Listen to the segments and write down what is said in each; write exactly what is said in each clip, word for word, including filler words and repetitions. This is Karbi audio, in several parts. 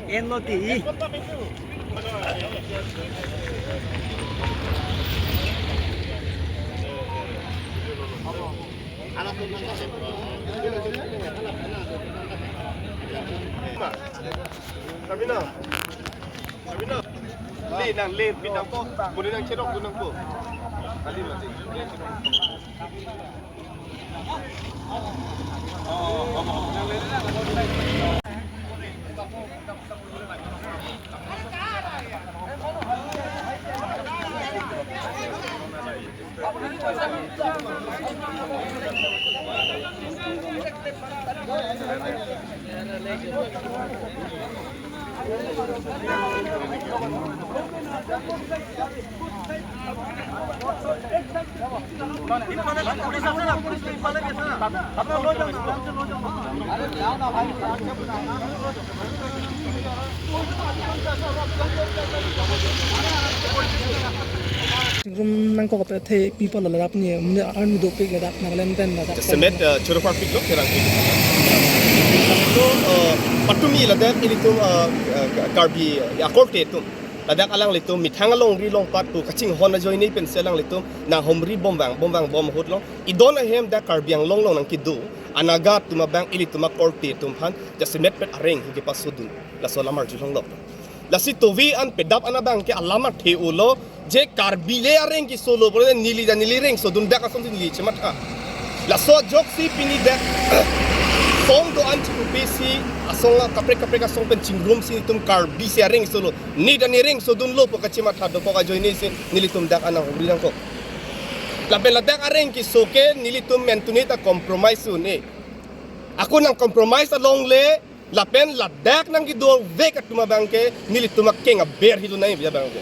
Enlo ti. Kami na. Kami na. Le nang le pinang ko. Muni nang cherok tu nang ko. Kali mati. Chingrum nangkok apethe people ladak ni, mane army dopik ladak, Nagaland pen ladak. Jasemet, eh, choro parpik lo, kerang pik. So, eh, patumi ladak ilitum, eh, eh, Karbi, eh, akorte atum. Ladak alanglitum methang alongri along pat pu kachinghon ajoine pensi alanglitum nanghumri bomvang, bomvang bom ahut lo. Idon ahem dak Karbi Anglong along nangkedo anaga atum abang ilitum akorte atum aphan jasemet pet areng hu kepasodun. Laso alam arjulong lo. Lasi tovi an pedap an abang ke alam athe-o lo, je Karbi le areng kesolo pulote neli ta neli reng sodun dak asonsi neli chematha. Laso ajoksi pini dak asong do-an chikupi si asong kaprek kaprek asong pen chingrumsi nelitum Karbi si areng solo. Ne ta ne reng sodunlo pu kachematha dokok ajoine si nelitum dak an nanghumri nangkok. Lapen ladak areng keso ke nelitum mentune ta compromise un-e. Ako nang compromise along le lapen ladak nangkedovek atum abang ke nelitum akeng aber hidunai abang ke.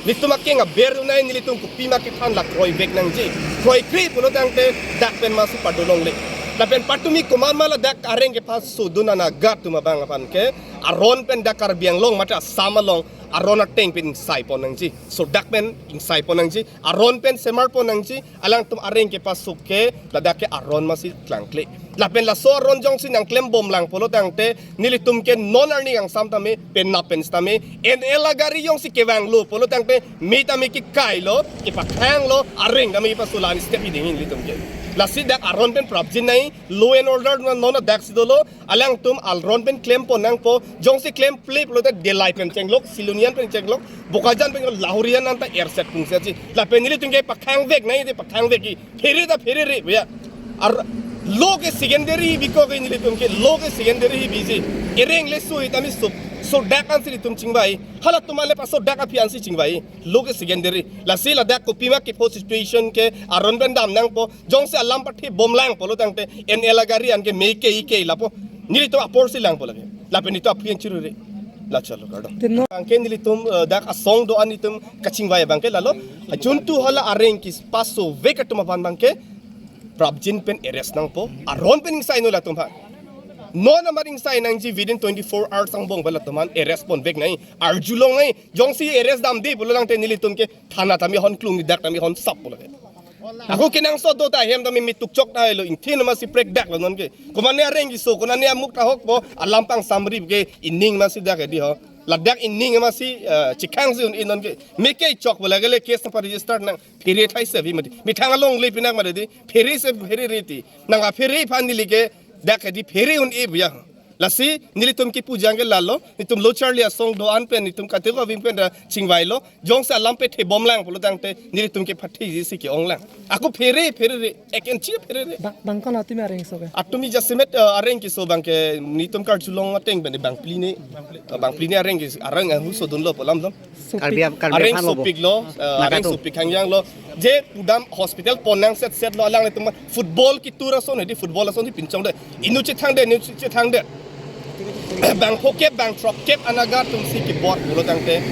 Nelitum akeng aber hidunai, nelitum kopima kethan la kroivek nangji. Kroikre pulo tangte dak pen masi pado longle. Lapen patumi komat ma ladak areng kepasodun anaga atum abang aphan ke aron pen dak Karbi Anglong mate Assam along aron ateng pen ingsai pon nangji. Sodak pen ingsai pon nangji. Aron pen semar pon nangji. Alangtum areng kepaso ke ladak ke aron masi klangkle. Lapen laso aron jongsi nangklem bomlang pulo tangte nelitum ke non arni kangsam tame, penap pen sitame, N L agari jongsi kevanglo pulo tangte me tame kekailo, kepakhanglo, areng tame kepaso la-an step iding nelitum ke. Lasi dak aron pen prapjin nai, law and order non dak si dolo, alangtum aron pen klem pon nangpo, jongsi klemkle pulote Delai pen chenglok, Silonijan pen chenglok, Bokajan pen, Lahorijan anta erset pungsi aji. Lapen nelitum ke pakhangvek nai, te pakhangvek ke. Phere ta pherere, bhaiya. Ar law ke secondary bikok ke nelitum ke, law ke secondary biji. Ereng le sui tame so, sodak ansi nelitum chingvai. Halatum ale pasodak aphi ansi chingvai. Law ke secondary. Lasi ladak kopima kepo situation ke aron pen dam nangpo. Jongsi alam pathe bomlang pulo tangte N L agari an ke me ke ike lapo. Nelitum apor si langpo lake. Lapen nelitum aphi an chirure. La chalo kardom. Te non abang ke nelitum, eh, dak asong do-an nelitum kachingvai abang ke lalo. Juntu hala areng kepasovek atum aphan abang ke prapjin pen arrest nangpo. Aron pen ingsai noi latum aphan. Non amat ingsai nangji within twenty-four hours angbong pen latum aphan arrest ponvek nai. Arjulong nai. Jongsi arrest damde pulo tangte nelitum ke thana tame hon klung ni dak tame hon sap pulo ke. Ako kenangsot do ta ahem tame me tukchok tahai lo, ingthin masi prekdak lo non ke. Komane areng keso, konane amuk ta hokpo, alam pangsamrip ke, ining masi dak hedi ho. Ladak ining masi, eh, chikhang si un-e non ke. Me ke chok pulo ke le case nangpa register nang phere thai se vi mati. Methang alongle pinak mati di, phere se pherere ti. Nang aphere aphan neli ke, dak hedi phere un-e bhaiya. Lasi, nelitum kepu jang ke lalo, nelitum lo charli asong do-an pen, nelitum kateko aving pen ta chingvailo, jongsi alam pathe bomlang pulo tangte, nelitum ke pathe ji si ke-onglang. Ako phere, pherere, ek inchi pherere. Bang, bang kon atumi areng so ke? Atumi jasemet, eh, areng keso abang ke, nelitum karjulong ateng pen bangphli ni, eh, bangphli ni areng ke, areng ahu sodunlo pu alam dong. Sopik. Karbi, Karbi areng aphan lo bo. Sopik lo, eh, areng Nagatum. Sopik hangjang lo. Je pudam hospital pon nang set set lo alanglitum football ketur ason hedi football ason si pinchong det. Inut chethang det, inut chethang det. Bang phokep, bang throkkep anaga atum si kebor pulo tangte.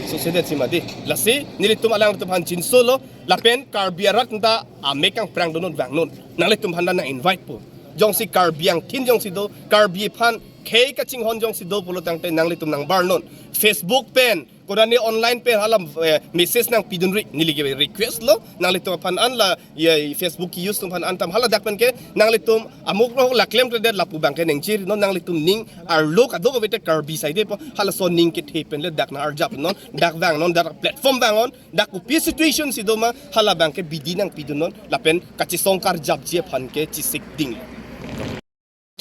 Succeeded si mati. Lasi, nelitum alanglitum aphan chinsolo, lapen Karbi arat anta amek kangprang dunnon vangnun. Nanglitum aphan ta nang invite po. Jongsi Karbi angthin jongsi do, Karbi aphan Khei kachinghon jongsi do pulo tangte nanglitum nangbarnon. Facebook pen, kodane online pen hala, eh, message nangpidunri, neli ke request lo, nanglitum aphan an la, ya, Facebook use atum aphan an tam hala dak pen ke, nanglitum amuk lo la klemkledet lapu abang ke nengchirinon, nanglitum ning arlo kadokave te Karbi side po, halaso ning kethe pen le dak nang-arjapnon, dak vangnon, dak platform vangnon, dak kopi situation si do ma, hala abang ke bidi nangpidunnon, lapen kachesong karjapji aphan ke chesik ding.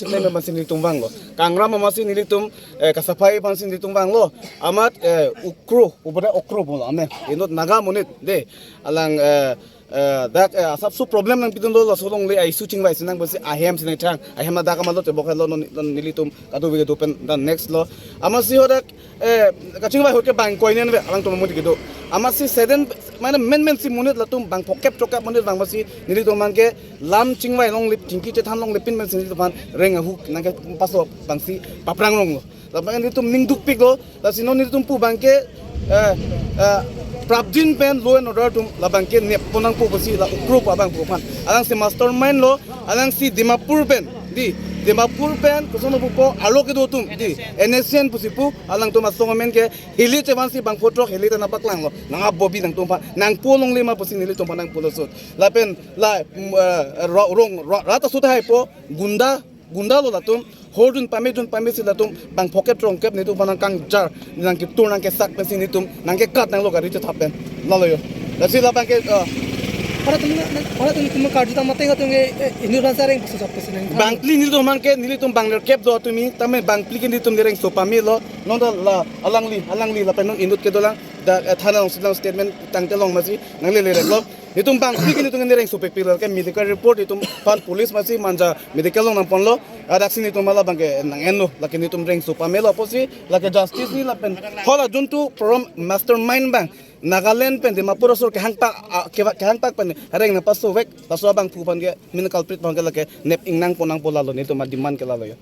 Chitlen amatsi nelitum vanglo. Kangram amatsi nelitum, eh, kasaphai aphansi nelitum vanglo. Amat, eh, Ukro, ubada Ukro pulo ame. Inut Naga monit, de. Alang, eh, eh, dak, eh, asapso problem nangpidunlo, laso alongle a-issue chingvai sinang pusi ahem sinang chang. Ahem adak amatlo tebok helo non, non nelitum kadokave kedo pen dan next lo. Amatsi hadak, eh, kachingvai ahut ke bang koinen ve, alangtum amonit kedo. Amatsi seden, mane menmen si monit latum bang phokep chokep monit vang amatsi nelitum abang ke lam chingvai longle, chingki chethan longle pin pensi nelitum aphan reng ahuk nangkepaso abangsi paprangronglo. Labang nelitum ning dukpiklo, lasi non nelitum pu abang ke, eh, eh, prapjin pen law and order atum labang ke neppon nangpo pusi la Ukro pu abang pu aphan. Alangsi mastermind lo, alangsi Dimapur pen, di, Dimapur pen, koson pupo, arlo kedo atum, di, N S C N pusi pu, alangtum asong amen ke, hili chevansi bang photrok, hili ta nangpaklanglo, nang-abobi nangtum aphan, nangpo longle ma pusi nelitum aphan nangpulo sut. Lapen, la, mm, eh, ro-, rong, ro-, rat asut haipo, gunda, gunda lo latum, hordun pame dun pame si latum, bang phokep rongkep nelitum aphan nangkangjar, nangketur nangkesak pensi nelitum, nangkekat nanglo gari chethap pen. Lalo yo. Lasi labang ke, eh, Para tumi na, para tumi tumi karju tama tenga tumi, eh, inut aphan sareng pasu sap pasu nang. Bangphli nelitum aphan ke, nelitum bang lerkep do tumi, tame bangphli ke nelitum nereng so pamelo, non da la, alangli, alangli, lapen non inut kedolang, da, eh, thana alongsi lang statement tangte long amatsi, nanglele reklo. Nelitum bangphli ke nelitum nereng so pepilo ke medical report nelitum aphan police amatsi manja medical along nangponlo, adaksi nelitum hala abang ke nang-enlo, lake nelitum reng so pamelo pusi, lake justice ni lapen. Hala juntu program mastermind abang, Nagaland pen Dimapur asor kehangpak, ah, kewa-, kehangpak pen reng nangpasovek, laso abang pu aphan ke, main culprit aphan ke lake nep ingnang pon nangpo lalo, nelitum ademand ke lalo yo.